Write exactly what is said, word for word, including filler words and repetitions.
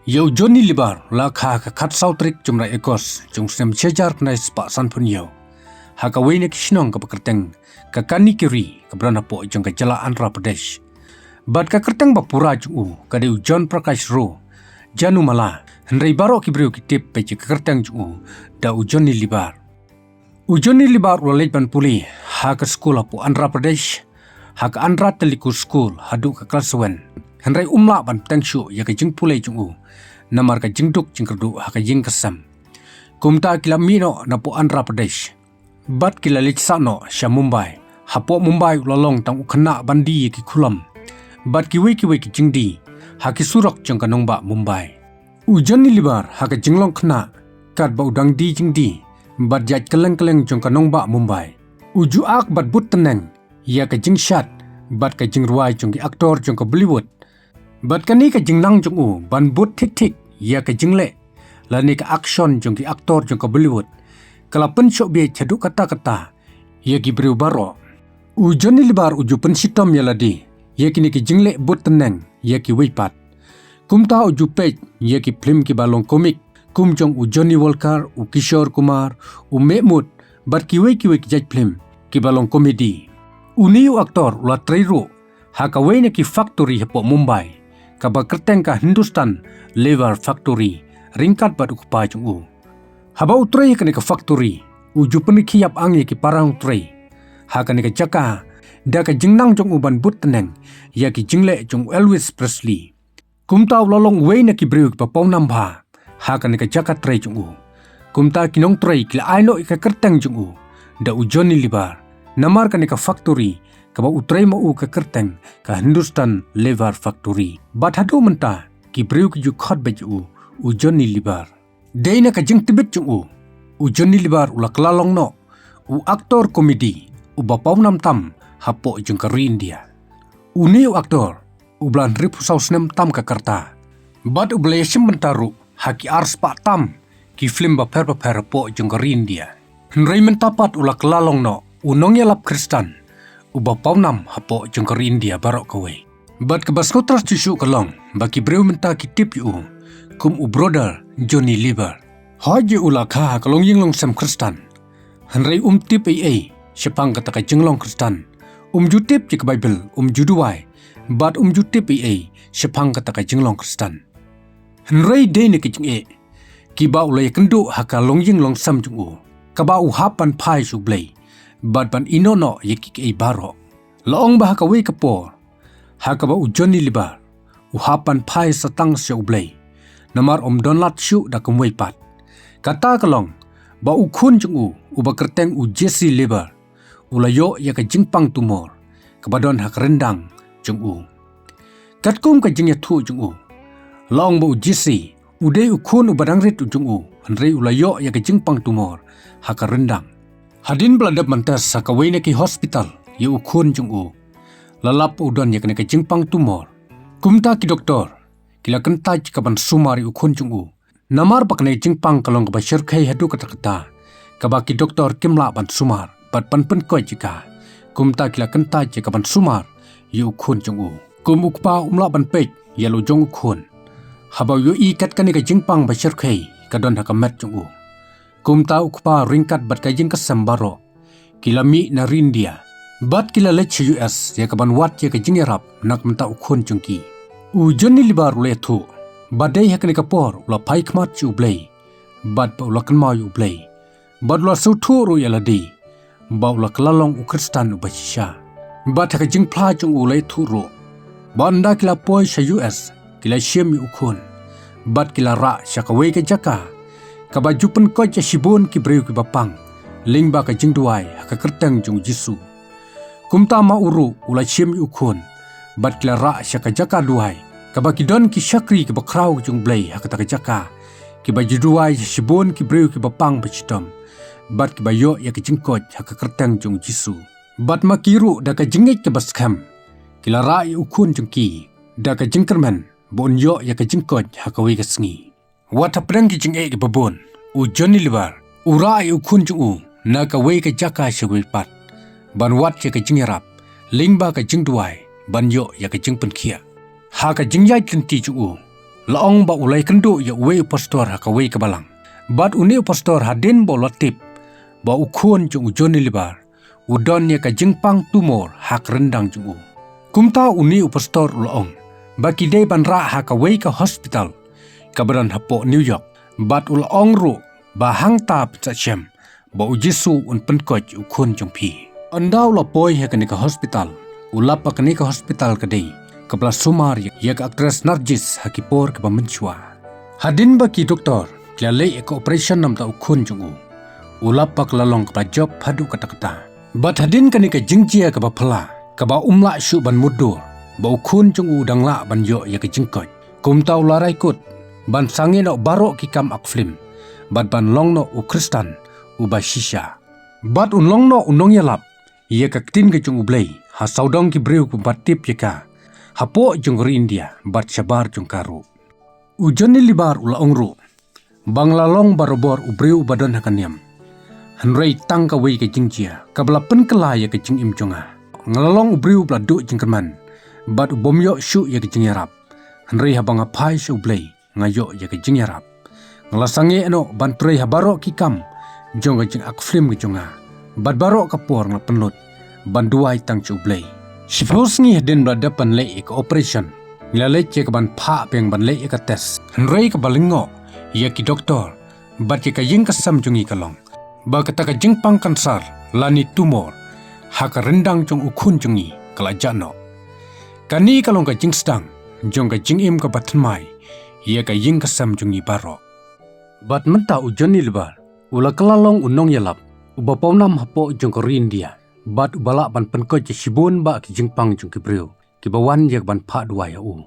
Ïa u Johnny Lever u la kha ha ka khatsaw tarik jong u bnai August jong u snem shihajar khyndai spah sanphew hynñiew ha kawei na ki shnong kaba kyrteng ka Kanikiri kaba don hapoh jong ka jylla Andhra Pradesh. Bad ka kyrteng ba pura jong u ka dei u John Prakash Rao Janumala, hynrei baroh ki briew ki tip beit ïa ka kyrteng jong u da u Johnny Lever. U Johnny Lever u la leit ban pule ha ka skul hapoh Andhra Pradesh, ha ka Andhra Telugu School haduh ka klas seven. Hynrei um lah ban bteng shuh ïa ka jingpule jong u namar ka jingduk jingkyrduh ha ka ïing ka sem. Kumta ki la mih noh napoh Andhra Pradesh bad ki la leit sah noh sha Mumbai. Hapoh Mumbai u la long tang u khynnah ban die ïa ki khulom bad kiwei kiwei ki jingdie ha ki surok jong ka nongbah Mumbai. U Johnny Lever ha ka jinglong khynnah, katba u dang die jingdie bad ïaid kylleng kylleng jong ka nongbah Mumbai, u ju ak bad bud tneng ïa ka jingshad bad ka jingrwai jong ki aktor jong ka Bollywood. Bad kane ka jingnang jong u ban bud thik thik ïa ka jingleh lane ka action jong ki aktor jong ka Bollywood ka la pynshoh bieit haduh katta katta ïa ki briew baroh. U Johnny Lever u ju pynshitom ïa lade ïa kine ki jingleh bud tneng ïa kiwei pat. Kumta u ju peit ïa ki phlim kiba long komik kum jong u Johnny Walker, u Kishore Kumar, u Mehmood bad kiwei kiwei ki jait phlim kiba long komedi. Une u aktor u la trei ruh ha kawei na ki factory hapoh Mumbai kaba kyrteng ka Hindustan Lever Factory ryngkat bad u kpa jong u. Haba u trei ha kane ka factory u ju pynrkhie ïap ang ïa ki para nongtrei ha kane ka jaka da ka jingnang jong u ban bud tneng ïa ki jingleh jong u Elvis Presley. Kumta u la long uwei na ki briew kiba pawnam bha ha kane ka jaka trei jong u. Kumta ki nongtrei ki la ai noh ïa ka kyrteng jong u da u Johnny Lever namar kane ka factory kaba u trei ma u ka kyrteng ka Hindustan Lever Factory. Bad haduh mynta ki briew ki ju khot beit ïa u u Johnny Lever. Dei na ka jingtbit jong u, u Johnny Lever u la kylla long noh u aktor komedi uba pawnam tam hapoh jong ka ri India. Une u aktor uba la hynriewphew saw snem tam ka rta bad uba la ïashim bynta ruh ha ki arspah tam ki phlim bapher bapher hapoh jong ka ri India. Hynrei mynta pat u la kylla long noh u nongïalap Khristan uba pawnam hapoh jong ka ri India baroh kawei. Bad kaba sngewtynnat shuh shuh ka long ba ki briew mynta ki tip ïa u kum u Brother Johnny Lever. Hooid, u la kha ha ka longïing longsem Khristan, hynrei um tip ei ei shaphang kata ka jinglong Khristan. Um ju tip ïa ka Baibl, um ju duwai bad um ju tip ei ei shaphang kata ka jinglong Khristan. Hynrei dei na ki jingeh kiba u la ïakynduh ha ka longïing longsem jong u kaba u hap ban phai sha U Blei bad ban ïehnoh noh ïa kiei kiei baroh. La ong ba ha kawei ka por ha kaba u Johnny Lever u hap ban phai satang sha U Blei namar um don lad shuh da kumwei pat. Kata ka long ba u khun jong u uba kyrteng u Jesse Lever u la ïoh ïa ka jingpang tumor kaba don ha ka ryndang jong u. Katkum ka jingïathuh jong u, la ong ba u Jesse u dei u khun uba dang rit u jong u, hynrei u la ïoh ïa ka jingpang tumor ha ka ryndang. Hadien ba la dep mynta sha kawei na ki hospital ïa u khun jong u, la lap u don ïa kane ka jingpang tumor. Kumta ki doktor ki la kyntait ïa ka ban sumar ïa u khun jong u namar ba kane ka jingpang ka long kaba shyrkhei haduh katta katta kaba ki doktor kim lah ban sumar bad ban pynkoit ïa ka. Kumta ki la kyntait ïa ka ban sumar ïa u khun jong u. Kum u kpa um lah ban peit ïa la u jong u khun haba u ïohi kat kane ka jingpang ba shyrkhei ka don ha ka met jong u. Kumta u kpa ryngkat bad ka ïing ka sem baroh ki la mih na ri India bad ki la leit sha U S ïa ka ban wad ïa ka jingïarap na ka bynta u khun jong ki. U Johnny Lever u la ïathuh ba dei ha kane ka por u la phai khmat sha U Blei bad ba u la kynmaw ïa U Blei bad u la sngewthuh ruh ïa lade ba u la kylla long u Khristan uba shisha. Bad ha ka jingphla jong u u la ïathuh ruh ba ynda ki la poi sha U S ki la shim ïa u khun bad ki la rah sha kawei ka jaka kaba ju pynkoit ïa shibun ki briew kiba pang lyngba ka jingduwai ha ka kyrteng jong u Jisu. Kumta ma u ruh u la shim ïa u khun bad ki la rah sha ka jaka duwai kaba ki don ki shakri kiba khraw jong U Blei ha kata ka jaka kiba ju duwai ïa shibun ki briew kiba pang ba shitom bad kiba ïoh ïa ka jingkoit ha ka kyrteng jong u Jisu. Bad ma ki ruh da ka jingngeit kaba skhem ki la rah ïa u khun jong ki da ka jingkyrmen ba un ïoh ïa ka jingkoit ha kawei ka sngi. Wat hapdeng ki jingeh kiba bun, u Johnny Lever u rah ïa u khun jong u na kawei ka jaka sha kawei pat ban wad ïa ka jingïarap lyngba ka jingduwai ban ïoh ïa ka jingpynkhiah. Ha ka jingïaid lynti jong u la ong ba u la ïakynduh ïa uwei u pastor ha kawei ka balang. Bad une u pastor hadien ba u la tip ba u khun jong u Johnny Libar u don ïa ka jingpang tumor ha ka ryndang jong u. Kumta une u pastor u la ong ba ki dei ban rah ha kawei ka hospital kaba don hapoh New York. Bad u la ong ruh ba hangta phin sa shem ba u Jisu un pynkoit u khun jong phi. Ynda u la poi ha kane ka hospital, u lap ba kane ka hospital ka dei kaba la sumar ïa ka actress Nargis ha ki por kiba mynshuwa. Hadien ba ki doktor ki la leh ïa ka operation namar u khun jong u, u lap ba ka la long kaba jop haduh katta katta. Bad hadien kane ka jingjia kaba phylla kaba um lah shuh ban mutdur ba u khun jong u u dang lah ban ïoh ïa ka jingkoit, kumta u la rai kut ban sangeh noh baroh ki kam ak film bad ban long noh u Khristan uba shisha. Bad un long noh u nongïalap ïa ka ktien ka jong U Blei ha sawdong ki briew kiba tip ïa ka hapoh jong ka ri India bad shabar jong ka ruh. U Johnny Libar u la ong ruh ba nga la long barabor u briew uba don ha ka niam, hynrei tang kawei ka jingjia kaba la pynkylla ïa ka jingim jong nga. Nga la long u briew uba la duh jingkyrmen bad u bym ïoh shuh ïa ka jingïarap, hynrei haba nga phai sha U Blei nga ïoh ïa ka jingïarap. Nga la sangeh noh ban trei ha baroh ki kam jong ka jingak film ka jong nga, bad baroh ka por nga la pynlut ban duwai tang sha U Blei. Shiphew sngi hadien ba la dep ban leh ïa ka operation, ngi la leit ïa ka ban phah biang ban leh ïa ka test. Hynrei kaba lyngngoh ïa ki doktor bad ïa ka ïing ka sem jong ngi ka long ba kata ka jingpang kansar lane tumor ha ka ryndang jong u khun jong ngi ka la jah noh. Kane ka long ka jingsdang jong ka jingim kaba thymmai ïa ka ïing ka sem jong ngi baroh. Bad mynta u Johnny Libar u la kylla long u nongïalap uba pawnam hapoh jong ka ri India bad uba lah ban pynkoit ïa shibun bah ki jingpang jong ki briew kiba wan ïa ka ban phah duwai ha u.